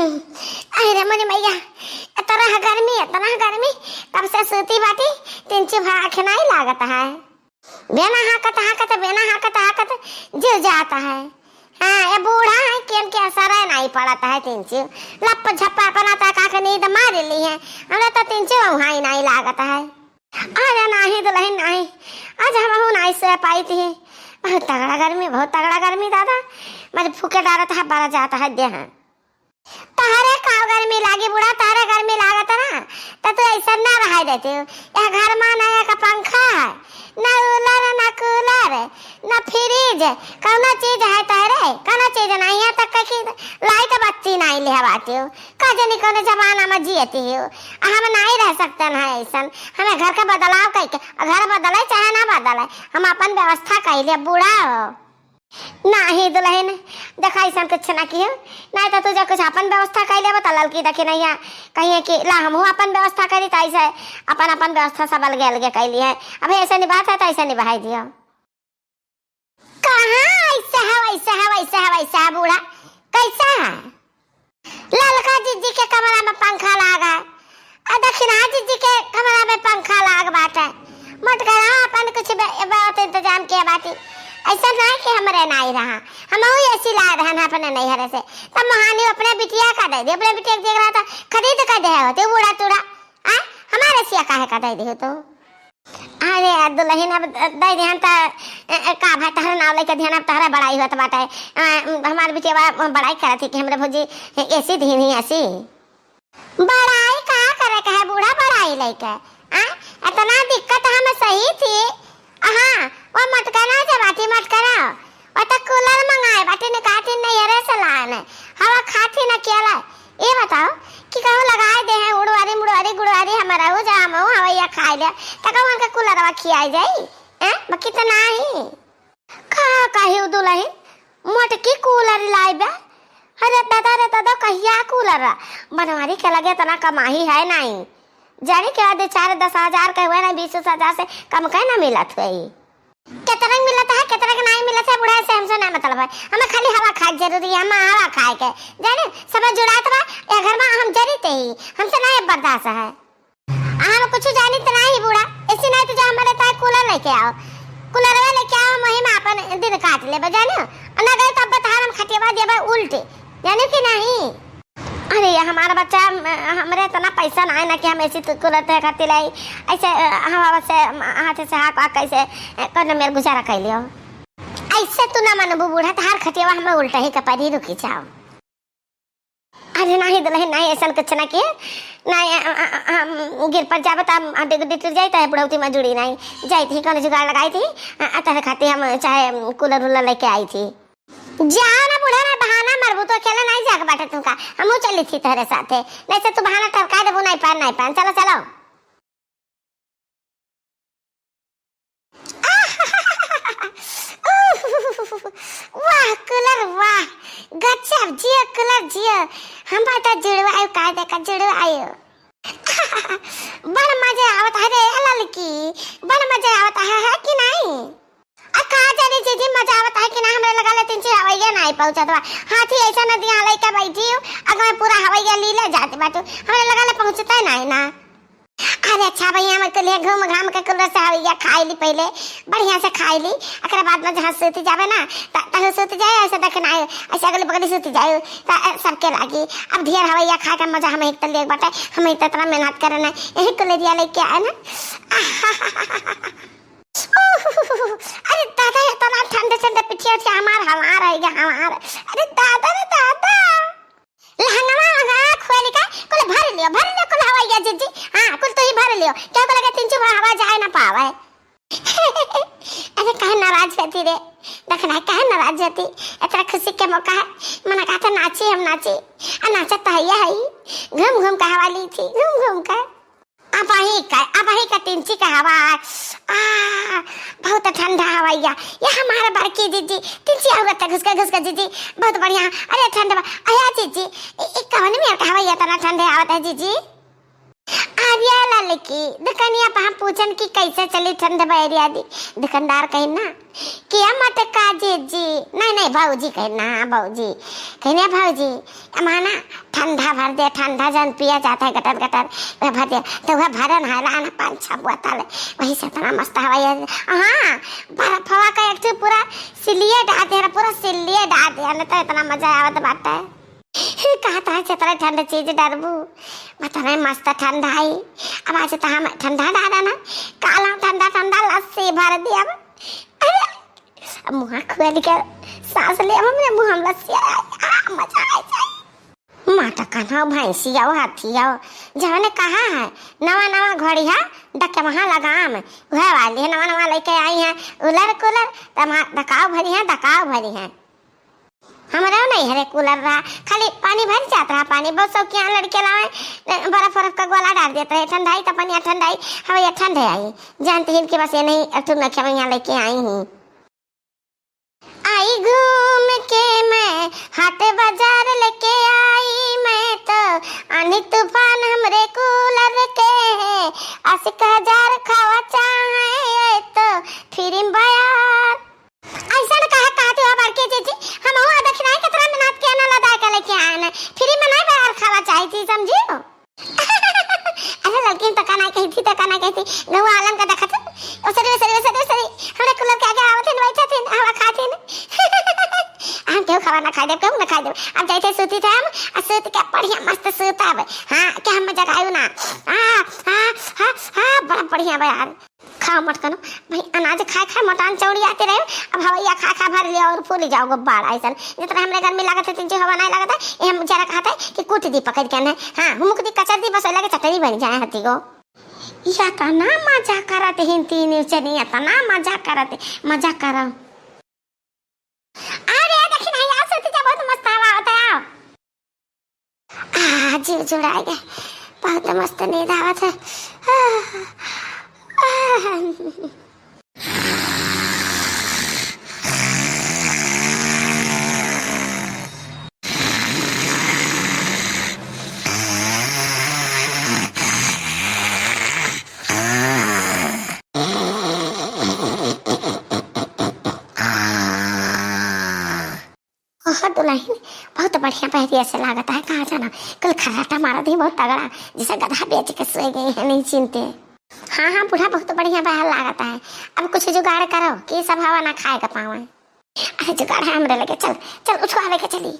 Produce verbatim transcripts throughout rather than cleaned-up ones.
अरे मोरी मैया, इतना गर्मी, इतना गर्मी, तब से सूती बाटी, तिनची भर आँख नाहीं लागत है। बेना हाँकत, हाँकत, बेना हाँकत, हाँकत, जिउ जात है। हाँ, ये बूढ़ा है, केन के असर है, नाहीं पड़त है तिनची। लप झप्पा अपना तक आके नींद मार ली है, हमरा तो तिनची वहाँ ही नाहीं लागत है। अरे नाहीं दुलहिन नाहीं, आज हमहू नाहीं सोए पाइत ही। बहुत तगड़ा गर्मी, बहुत तगड़ा गर्मी दादा, मज फूके डारत है, बरा जात है देह। तहरे का गर्मी लागी बूढ़ा, तहरे गर्मी लागत ना, त तू ऐसा ना रहाई देती हो। यह घर मा ना एक पंखा है, ना कूलर, ना कूलर, ना फ्रिज, कौनो चीज है तहरे? कौनो चीज नाहीं है, तक कि लाइट बत्ती नाहीं ले बाटी हो। का जानी कौन जमाना मा जियती हो, हम नाहीं रह सकते हैं ऐसन। हमें घर का बदलाव कई के, घर बदले चाहे ना बदले, हम अपन व्यवस्था कई ले, बूढ़ा हो। नाहीं दुलहिन, देखा ऐसन कुछ ना कियो, नाहीं तो तू जो कुछ अपन व्यवस्था कई लेबो तो ललकी देखी नहीं है, कहिए कि ला हमहू अपन व्यवस्था करी, तो ऐसे अपन अपन व्यवस्था सब अलगे अलगे कई लिए। अब ऐसे निभात है तो ऐसे निभाई दियो। कहाँ ऐसा है, वैसा है, वैसा है, वैसा है बूढ़ा, कैसा है? ललका जिज्जी के कमरा में पंखा लाग है, आ दखिना जिज्जी के कमरा में पंखा लाग बाटे। मोटकरा अपन कुछ बे-, बहुत इंतजाम किया बाटी। ऐसा ना कि हमरे नाहीं रहा, हमहू एसी लाए रहन अपने नैहरे से, तब मोहानी अपने बिटिया का दे दे, अपने बिटिया के देख रहा था, खरीद का दे होते बूढ़ा टूढ़ा, आ हमारे एसिया काहे का दे दे हो तो? अरे दुलहिन, अब दे देहन त, ए, ए, का भाई, तहरे नाव लेके देहन, अब तहरे बड़ाई होत बाटे। ए, हमार बिटिया बड़ा बड़ाई करत ही कि हमरे भौजी एसी दीन ही एसी। बड़ाई का करे के है बूढ़ा, बड़ाई लेके? आ, इतना दिक्कत हम सही थी। हाँ, वो मटकना जब आती मटकना, वो तो कूलर मंगाए बाटी, निकाती नैहरे से लान है, हवा खाती न केला। ये बताओ कि कहूँ लगाए दे हैं उड़वारी मुड़वारी गुड़वारी हमारा हो जा, हम हवैया खाए ले, तो कहूँ उनका कूलरवा खियाए जाई? हैं? बाकी तो ना ही। का कही उ दुलहिन, मोटकी कूलर लाए बे? अरे दादा रे दादा, कहिया कूलर? बनवारी के लगे इतना कमाही है नाहीं। जाने के बाद चार दस हजार के हुए ना, बीस हजार से कम के ना मिलत हुए। केतरंग मिलत है, केतरंग नाहीं मिलत है, बूढ़ा से हमसे ना मतलब है। हमें खाली हवा खाए के जरूरी है, हमें हवा खाए के। जाने, सब जुड़ात बा, ये घर में हम जरी ते ही, हमसे ना ये बर्दाश्त है। आ हम कुछ जानी तो नाहीं बूढ़ा, ऐसी नाहीं तो जा हमारे ताए कूलर लेके आओ, कूलरवा लेके आओ, हम वही में अपन दिन काट लेबे, जाने। और ना गए तो अब बता हम खटियावा देबे उल्टे, जाने कि नाहीं। अरे, ये हमारा बच्चा, हम, हमरे इतना पैसा ना है ना कि हम एसी तो कूलर ते खातिर लाई। ऐसे, अ, हवा से, अम, हाथ से हाथ, हाथ कैसे, अ, करने मेरे गुजारा कर लियो। ऐसे तू ना मानबू बूढ़ा, तो हर खटियावा हमें उल्टा ही कपारी रुकी जाओ। अरे नाहीं दुलहिन, नाहीं, ऐसन कुछ ना किए। नाहीं, अ, अ, अ, हम गिर पर जाबे तो हम हड्डी गुड्डी टूट जाई, तो बुढ़ौती में जुड़ी नाहीं। जाई थी, कौन जुगाड़ लगाई थी, अ, अ, तहरे खातिर हम चाहे कूलर उलर लेके आई थी। जाओ ना बूढ़ा, ना बहाना मारबू, तो अकेले नाहीं जाके बाटे तुमका, हमहू चली थी तोहरे साथे, नाहीं से तू बहाना टरकाए देबू, नाहीं पान, नाहीं पान, चलो, चलो। वाह कूलर वाह, गजब जियो कूलर जियो, हम बात जुड़वायो, का देखा जुड़वायो। बड़ मजा आवत है रे ललकी, बड़ मजा आवत है, है कि नाहीं? आ का जाने जीजी, मजा आवत है कि ना, हमरे लगा ले तीन चार हवैया नाहीं पहुँचत बा। हाथी ऐसा नदिया लइके बैठी हूँ, अगर पूरा हवैया लीले जात बाटू, हमरे लगा ले पहुँचते नाहीं ना। अरे अच्छा भैया, हम कुल घूम घाम के कुल से हवैया खाई ली पहले, बढ़िया से खाई ली, एकरे बाद में जहाँ सूत जावे ना, त-, तहु सूत जाए, ऐसे देख ना आए, ऐसे अगली बगली सूत जाए, त-, सबके लागी। अब ढेर हवैया खाए का मजा हम एक तो लेके बाटे, हम एक तो इतना मेहनत करे ना, यही कुल एरिया लेके आए ना। अरे दादा, इतना ठंडे ठंडे पिठिया उठिया हमार, हमार है क्या, हमार। अरे दादा रे दादा, लहंगवा वहंगवा खोल के कुल भर लियो, भर लियो कुल हवैया जीजी। हाँ, कुल तू ही भर लियो, क्या को लगे तीन चुभ हवा जाए ना पावे। अरे काहे नाराज होती रे, देखना है काहे नाराज होती, इतना खुशी के मौका है, मना कहा था नाची हम नाची, आ नाचत तो है ही, घूम घूम के हवा ली थी, घूम घूम के। अबही का, अबही का तिनची का हवा। आ, बहुत ठंडा हवैया। ये हमारा बड़की जीजी, तिनची औरत है, घुसका, घुसका जीजी, बहुत बढ़िया। अरे ठंड बा। अरे जीजी, इ, इ कवन में का हवैया इतना ठंडे आवत है जीजी? अरे ललकी, दुकानिया पे हम पूछन कि कैसे चली ठंड बा एरिया दी। दुकानदार कही ना, किया मत का जीजी। नहीं, नहीं, भौजी कही ना, भौजी। कही ना भौजी, अमाना ठंडा भर दे, ठंडा जौन पिया जात है गटर गटर, वह भर दे। तो वह भरन है, लान पाँच छह बोतल, वही से इतना मस्त हवा है। हाँ, बर्फवा का एक ठो पूरा सिल्लिए डाल दे, पूरा सिल्लिए डाल दे, न तो इतना मजा आवत बाटे। कहत है, "जितना ठंड चीज डरबू, उतना मस्त ठंड आई।" अब आज तो हम ठंडा डाला ना, काला ठंडा ठंडा लस्सी भर दिया। अब अरे, अब मुँह खोल के सांस ले, अब हमरे मुँह में लस्सी आई, आ, मजा आ जाए। माता कान्हा भैंसी आओ, हाथी आओ, जवने कहा है, नवा नवा घोड़ी है, डके वहाँ लगाम, वह वाली है, नवा नवा लेके आई है, उलर कुलर, तमा डकाव भरी है, डकाव भरी है। हमरे नहीं हरे कूलर रहा, खाली पानी भर जात रहा, पानी बहुत शौकिया लड़के लावे, बर्फ बर्फ का गोला डाल देत रहे, ठंडाई तो पनिया ठंडाई, हवा ये ठंड आई, जानती है कि बस ये नहीं, अब तुम नखे यहाँ लेके आई हूँ। आई घूम के मैं हाट बाजार लेके आई, मैं तो आनी तूफान हमरे कूलर के है, अस्सी हजार खावा चाहे तो फिर बयार। ऐसा न कहा, कहा तू बड़के जीजी, हम हुआ दक्षिणाई के तरह मेहनत के ना लदा के लेके आए ना, फिर मनाई बयार खावा चाहे थी, समझियो? अरे लड़की तो कहना कही थी, तो कहना कही थी, गौवा आलम का देखा था, ओसरी, ओसरी, ओसरी, ओसरी, हमरे कूलर के आगे आवत है, बैठा थे, हवा खाते हैं। हम क्यों खावा ना खाई देब, क्यों ना खाई देब। अब जाते सूती थे हम, और सूत के बढ़िया मस्त सूतब। हाँ, क्या हम जगायु ना। हाँ, हाँ, हाँ, हाँ, बड़ा बढ़िया बा यार। खाओ मत कनो, भाई अनाज खाए खाए मोटान चौड़ी आते रहे, अब हवैया खा खा भर लिया और फूल जाओ गुब्बारा ऐसन। जितना हमरे गर्मी लागत है, तिनची हवा नहीं लागत है, ये हम जरा कहते हैं कि कूट दी पकड़ के ने, हाँ, हुमुक दी कचर दी, बस लगे चटनी बन जाए हती को। या तना मजा करत हिन तीन जनी, तना मजा करत, मजा करो। अरे देखी नहीं, आओ सती जा, बहुत मस्त हवा होता है, आओ। आ, जीव जुड़ा गए, बहुत मस्त नींद आवत है। आ, आ, ओह दुलहिन, बहुत बढ़िया बहरिया से लागत है। कहाँ जाना, कल खर्राटा मारत ही बहुत तगड़ा, जैसे गधा बेच के सोए गए हैं, नहीं चिंते। हाँ, हाँ, बूढ़ा बहुत बढ़िया बहर लागत है। अब कुछ जुगाड़ करो कि सब हवा ना खाए के पावे। अरे जुगाड़ है हमरे लगे, चल, चल उठवावे के चली।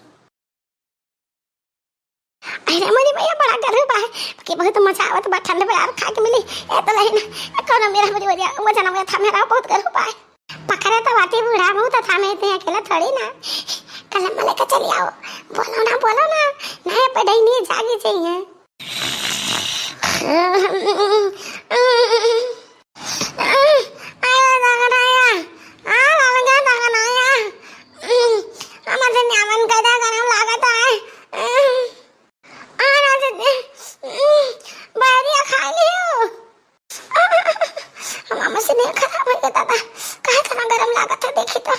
अरे मोरी मैया, बड़ा गर्व बा है कि बहुत मजा आवत बा, ठंड में यार खा के मिली। ए दुलहिन, ए कौनो मेरा मोरी वरिया, वजन में था मेरा बहुत गर्व बा है। पकड़े तो बाटी बूढ़ा बहुत था, मैं इतने अकेला थोड़ी ना। कलम में लेके चली आओ, बोलो ना, बोलो ना, नए पे डैनी जागी जाइए। आया दगनाया, आ ललगे दगनाया, हमर से न्यामन कदा गरम लागत है। आ ना से, बैरिया खा लियो। हमार मशीन खराब हो गया दादा, काहे इतना गरम लागत है, देखी तो।